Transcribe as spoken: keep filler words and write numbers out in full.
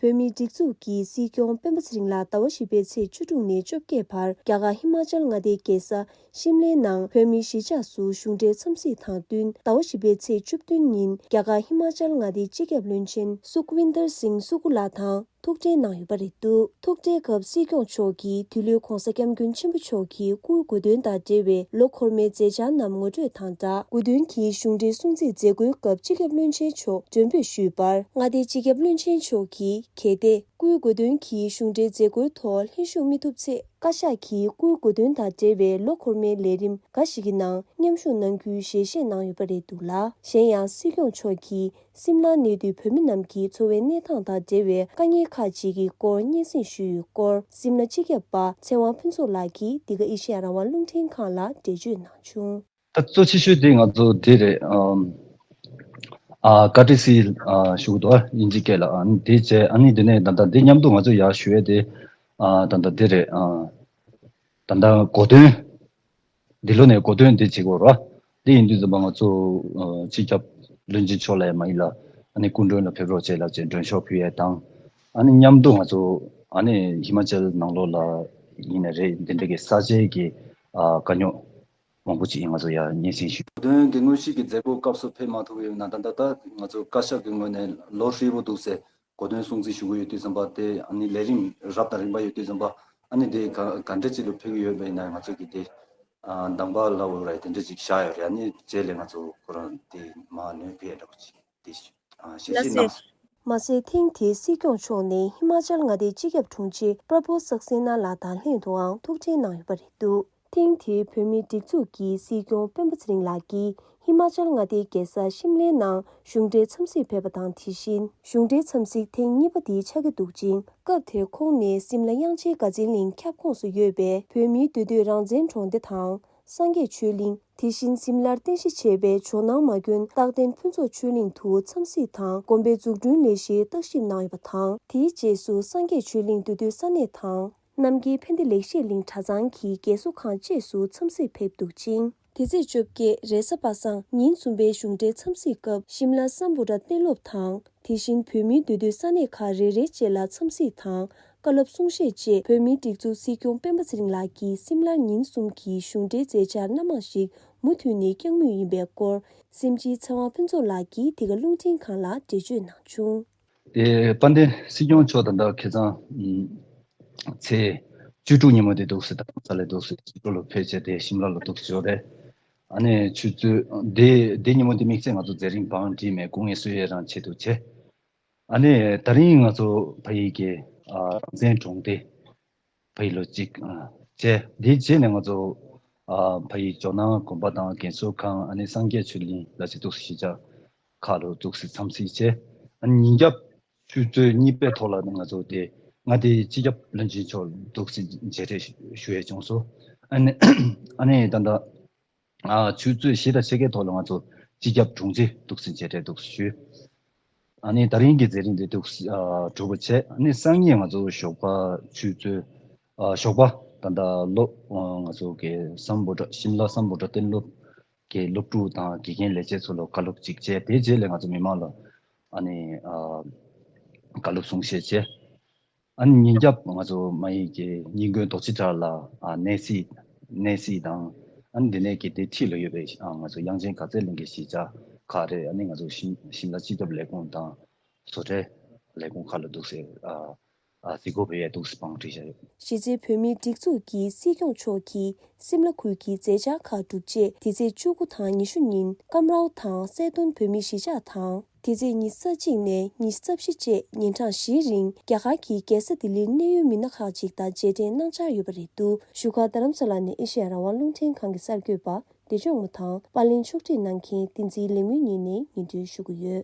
བོད་མིའི་སྒྲིག་འཛུགས་ཀྱི་སྲིད་སྐྱོང་སྤེན་པ་ཚེ་རིང་ལགས་ཟླ་བ་བཞི་པའི་ཚེས་བཅུ་དྲུག་ནས་བཅོ་བརྒྱད་བར་རྒྱ་གར་ཧི་མ་ཅལ་མངའ་སྡེའི་རྒྱལ་ས་ཤིམ་ལའི་ནང་བོད་མིའི་གཞིས་ཆགས་སུ་གཞུང་འབྲེལ་འཚམས་གཟིགས་དང་བསྟུན་ཟླ་བ་བཞི་པའི་ཚེས་བཅུ་བདུན་ཉིན་རྒྱ་གར་ཧི་མ་ཅལ་མངའ་སྡེའི་སྤྱི་ཁྱབ་བློན་ཆེན་སུ་ཁུ་ཝིན་དར་སིང་སུ་ཁུ་ལགས་དང་ཐུག་འཕྲད་གནང་ཡོད་པ་རེད་འདུག་ཐུག་འཕྲད་སྐབས་སྲིད་སྐྱོང་མཆོག་གིས་དུས་ལོའི་༧གོང་ས་༧སྐྱབས་མགོན་ཆེན་པོ་མཆོག་གི་སྐུའི་གོ་སྟོན་དང་འབྲེལ་བའི་ལོ་འཁོར་མའི་མཛད་འཆར་རྣམས་ངོ་སྤྲོད་དང་སྦྲགས། གོ་སྟོན་གྱི་གཞུང་འབྲེལ་སྲུང་བརྩི་མཛད་སྒོའི་སྐབས་སྤྱི་ཁྱབ་བློན་ཆེན་མཆོག་མགྲོན་འབོད་ཞུས་པར། མངའ་སྡེའི་སྤྱི་ཁྱབ་བློན་ཆེན་མཆོག་གིས་གལ་ཏེ་སྐུའི་གོ་སྟོན་གྱི་གཞུང་འབྲེལ་མཛད་སྒོའི་ཐོག་ལྷན་ཞུགས་མི་ཐུབ་ཚེ། བཀའ་ཤག་གིས་སྐུའི་གོ་སྟོན་དང་འབྲེལ་བའི་ལོ་འཁོར་མའི་ལས་རིམ་འགའ་ཞིག་གི་ནང་མཉམ་ཞུགས་གནང་རྒྱུའི་ཞལ་བཞེས་གནང་ཡོད་པ་རེད་འདུག་ལ། གཞན་ཡང་སྲིད་སྐྱོང་མཆོག་གིས། སིམ་ལར་གནས་སྡོད་བོད་མི་རྣམས་ཀྱི་འཚོ་བའི་གནས་སྟངས་དང་འབྲེལ་བའི་དཀའ་ངལ་ཁག་ཅིག་གི་སྐོར་སྙན་སེང་ཞུས་ཡོད་སྐོར། སིམ་ལ་སྤྱི་ཁྱབ་པ་ཚེ་དབང་ཕུན་ཚོགས་ལགས་ཀྱིས་འདི་ག་ཨེ་ཤེ་ཡ་རང་དབང་རླུང་འཕྲིན་ཁང་ལ་འགྲེལ་བརྗོད་གནང་བྱུང་། ད་གཙོ་ཆེ་ཤོས་དེ་ང་ཚོ་དེ་རེད། ཨམ། ཨ། བཀའ་དྲིན་སི་ཨ་ཞུ་གི་འདུག་ཨ། དབྱིན་ཇི་སྐད་ལ། ཨ་ནི་དེ་བྱས། ཨ་ནི་དེ་ནས་ད་ལྟ་དེ་མཉམ་དུ་ང་ཚོ་ཡར་ཞུ་ཡས་དེ། ཨ། ད་ལྟ་དེ་རེད། ཨ། ད་ལྟ་གོ་སྟོན། འདི་ལོ་ནས་གོ་སྟོན་འདི་བྱེད་དགོས་ར། འདི་ཡིན་དུས་ཙམ་པ་ང་ཚོ་ཨ་སྤྱི་ཁྱབ་བློན་ཆེན་མཆོག་ལ་ཡང་མ་ཡིན་ལ། ཨ་ནི་སྐུ་མགྲོན་ལ་ཕེབས་རོགས་བྱེད་ལབ་ཅེས་མགྲོན་ཤོག་ཕུལ་ཡས་དང་། ཨ་ནི་མཉམ་དུ་ང་ཚོ་ཨ་ནི་ཧི་མ་ཅལ་ནང་ལོགས་ལ་ཡིན་ན་རེད། འདི་འདྲ་གི་ས་ཆའི་གི་ཨ་དཀའ་རྙོག་མང་པོ་ཅིག་ང་ཚོ་ཡར་སྙན་སེང་ཞུ། གོ་སྟོན་གྱི་དངོས་གཞི་གི་མཛད་སྒོ་སྐབས་སུ་ཕེབས་མ་ཐུབ་ཡོད་ན། ད་ལྟ་ད་ང་ཚོ་བཀའ་ཤག་གི་ངོས་ནས་ལོ་ཧྲིལ་པོ་འདུག་ཟེར། གོ་སྟོན་སྲུང་བརྩི་ཞུ་གི་ཡོད་དུས་ཙམ་པ་དེ། ཨ་ནི་ལས་རིམ་རབ་དང་རིམ་པ་ཡོད་དུས་ཙམ་པ། ཨ་ནི་དེ་ག་ག་འདྲ་ཅིག་ལ་ཕེབས་ཀྱི་ཡོད་པ་ཡིན་ན་ང་ཚོ་གི་དེ་ཨ་འདམ་པ་ལ་འོ་ར་དེ་འདྲ་ཅིག་བཞག་ཡོད་རེད། ཨ་ནི་རྗེས་ལ་ང་ཚོ་ཁོ་རང་དེ་མར་ལེན་ཕེབས་ཡ་འདྲ་པོ་ཅིག་དེ་ཨ་ཞལ་བཞེས་གནང་སོང་། མ་ཟད་ཐེངས་དེའི་སྲིད་སྐྱོང་མཆོག་ནས་ཧི་མ་ཅལ་མངའ་སྡེའི་སྤྱི་ཁྱབ་དྲུང་ཆེ་པྲ་བྷུ་སག་སེ་ན་ལགས་དང་ལྷན་དུའང་ཐུག་འཕྲད་གནང་ཡོད་པ་རེད་འདུག་ཐེངས་དེའི་བོད་མིའི་སྒྲིག་འཛུགས་ཀྱི་སྲིད་སྐྱོང་སྤེན་པ་ཚེ་རིང་ལགས་ཀྱིས་ཧི་མ་ཅལ་མངའ་སྡེའི་རྒྱལ་ས་ཤིམ་ལའི་ནང་གཞུང་འབྲེལ་འཚམས་གཟིགས་ཕེབས་པ་དང་། དེ་བཞིན་གཞུང་འབྲེལ་འཚམས་གཟིགས་ཐེངས་གཉིས་པ་དེ་ཆགས་ཀྱི་འདུག་ཅིང་། སྐབས་དེར་ཁོང་ནས་སིམ་ལ་དབྱངས་ཅན་དགའ་ཚལ་གླིང་ཁྱབ་ཁོངས་སུ་ཡོད་པའི་བོད་མིའི་འདུས་སྡོད་རང་བཙན་གྲོང་སྡེ་དང་། སངས་རྒྱས་ཆོས་གླིང་། དེ་བཞིན་སིམ་ལར་རྟེན་གཞི་བྱས་པའི་ཇོ་ནང་མ་དགོན་རྟག་བརྟན་ཕུན་ཚོགས་ཆོས་གླིང་དུ་འཚམས་གཟིགས་དང་། དགོན་པའི་འཛུགས་སྐྲུན་ལས་གཞིར་བརྟག་ཞིབ་གནང་ཡོད་པ་དང་། དེའི་རྗེས་སུ་སངས་རྒྱས་ཆོས་གླིང་འདུས་སྡོད་ས་གནས་དང་། རྣམ་རྒྱལ་ཕན་བདེ་ལེགས་བཤད་གླིང་གྲྭ་ཚང་གི་རྒས་གསོ་ཁང་བཅས་སུ་འཚམས་གཟིགས་ཕེབས་འདུག་ཅིང་། དེ་ཚེས་བཅོ་བརྒྱད་རེས་གཟའ་པ་སངས་ཉིན་གསུམ་པའི་གཞུང་འབྲེལ་འཚམས་གཟིགས་སྐབས་ཤིམ་ལ་སམ་བྷོ་ཊ་གཏན་སློབ་དང་། དེ་བཞིན་བོད་མིའི་འདུས་སྡོད་ས་གནས་ཁག་རེ་རེའི་རྗེས་ལ་འཚམས་གཟིགས་དང་། བཀའ་སློབ་གསུང་བཤད་བཅས། བོད་མིའི་སྒྲིག་འཛུགས་སྲིད་སྐྱོང་སྤེན་པ་ཚེ་རིང་ལགས་ཀྱིས་སིམ་ལར་ཉིན་གསུམ་གྱི་གཞུང་འབྲེལ་མཛད་འཆར་སྣ་མང་ཞིག་མུ་མཐུད་ནས་བསྐྱངས་མུས་ཡིན་པའི་སྐོར། སེམས་ཅན་ཚེ་དབང་ཕུན་ཚོགས་ལགས་ཀྱིས་འདི་ག་རླུང་འཕྲིན་ཁང་ལ་འགྲེལ་བརྗོད་གནང་བྱུང་། དེ་དཔལ་ལྡན་སྲིད་སྐྱོང་མཆོག་ད་ལྟ་ཁ་སང་ཚེས་བཅུ་དྲུག་ཉིན་མོ་དེ་འདུག་སེ། ད་ལྟ་ས་ལས་འདུག་སེ་ཕྱི་དྲོ་ལ་ཕེབས་བྱས་དེ་ཤིམ་ལ་ལ་འདུག་སེ་ཡོད་རེད། ཨ་ནི་ཆུ་ཚོད་དེ་དེ་ཉིན་མོ་དེ་དམིགས་བསལ་ང་ཚོ་མཛད་རིམ་བང་བསྒྲིགས་མེད། སྐུ་ངལ་གསོ་ཡས་རང་ཆེད་དུ་བྱས། ཨ་ནི་ད་རིང་ང་ཚོ་ཕ་ཡུལ་གྱི་ཨ་རང་བཙན་གྲོང་སྡེ་ཕ་ཡུལ་ལོ་གཅིག་ཨ་བྱས། དེའི་རྗེས་ནས་ང་ཚོ་ཨ་ཕ་ཡུལ་ཇོ་ནང་དགོན་པ་དང་རྒན་གསོ་ཁང་། ཨ་ནི་སངས་རྒྱས་ཆོས་གླིང་ལ་ཅིག་འདུག་སེ་གཞིས་ཆགས་ཁག་ལ་འདུག་སེ་འཚམས་གཟིགས་བྱས། ཨ་ནི་ཉིན་རྒྱབ་ཆུ་ཚོད་གཉིས་པའི་ཐོག་ལ་ང་ཚོ་དེ་མངའ་སྡེའི་སྤྱི་ཁྱབ་བློན་ཆེན་མཆོག་འདུག་སེ་མཇལ་འཕྲད་ཞུ་ཡས་བྱུང་སོང་། ཨ་ནི་ཨ་ནི་ད་ལྟ་ཨ་ཆུ་ཚོད་བཞི་དང་ཕྱེད་ཀའི་ཐོག་ལ་ང་ཚོ་སྤྱི་ཁྱབ་དྲུང་ཆེ་འདུག་སེ་མཇལ་འཕྲད་འདུག་སེ་ཞུས། ཨ་ནི་ད་རིང་གི་མཛད་རིམ་དེ་འདུག་སེ་ཨ་གྲུབ་པ་བྱས། ཨ་ནི་སང་ཉིན་ང་ཚོ་ཞོགས་པ་ཆུ་ཚོད་ཨ་ཞོགས་པ་ད་ལྟ་སློབ་ཨ་ང་ཚོ་གི་སམ་བྷོ་ཊ་ཤིམ་ལ་སམ་བྷོ་ཊ་གཏན་སློབ་ཀྱི་སློབ་ཕྲུག་དང་དགེ་རྒན་ལས་བྱེད་ཚོ་ལ་བཀའ་སློབ་ཅིག་བྱས། དེའི་རྗེས་ལ་ང་ཚོ་མི་མང་ལ་ཨ་ནི་ཨ་བཀའ་སློབ་གསུང་བཤད་བྱས། ཨ་ནི་ཉིན་རྒྱབ་ང་ཚོ་མ་ཡིག་གི་ཉིན་དགོན་རྡོ་རྗེ་གྲྭ་ལ་ཨ་གནས་གཟིགས་གནས་གཟིགས་དང་། ཨ་ནི་འདི་ནས་ཀྱི་དེ་འཁྲིས་ལ་ཡོད་པའི་ཨ་ང་ཚོ་དབྱངས་ཅན་དགའ་ཚལ་གླིང་གི་གཞིས་ཆགས་ཁག་རེད། ཨ་ནི་ང་ཚོ་ཤིམ་ཤིམ་ལ་སྤྱི་ཁྱབ་ལས་ཁུངས་དང་བཟོ་གྲྭའི་ལས་ཁུངས་ཁག་ལ་འདུག་སེ་ཨ་ཨ་གཟིགས་སྐོར་བྱེད་ཡས་འདུག་སེ་བང་བསྒྲིགས་བཞག་ཡོད། གཞིས་རྩེའི་བོད་མིའི་སྒྲིག་འཛུགས་ཀྱིས་སྲིད་སྐྱོང་མཆོག་གིས་སིམ་ལ་ཁུལ་གྱི་མཛད་འཆར་ཁག་གྲུབ་རྗེས། དེ་ཚེས་བཅུ་དགུ་དང་ཉི་ཤུ་ཉིན་ཀམ་རའོ་དང་སེ་ཏོན་བོད་མིའི་གཞིས་ཆགས་དང་། དེ་ཚེས་ཉི་ཤུ་རྩ་གཅིག་ནས་ཉི་ཤུ་རྩ་བཞི་བཅས་ཉིན་གྲངས་བཞིའི་རིང་རྒྱ་གར་གྱི་རྒྱལ་ས་ལྡི་ལིར་གནད་ཡོད་མི་སྣ་ཁག་ཅིག་དང་མཇལ་འཕྲད་གནང་འཆར་ཡོད་པ་རེད་འདུག་བཞུགས་སྒར་རྡ་རམ་ས་ལ་ནས་ཨེ་ཤེ་ཡ་རང་དབང་རླུང་འཕྲིན་ཁང་གི་གསར་འགོད་པ་བདེ་སྐྱོང་མུ་དང་པར་ལེན་ཕྱོགས་སྒྲིག་གནང་མཁན་བསྟན་འཛིན་ལེགས་སྨོན་གཉིས་ནས་སྙན་སྒྲོན་ཞུ་གི་ཡོད།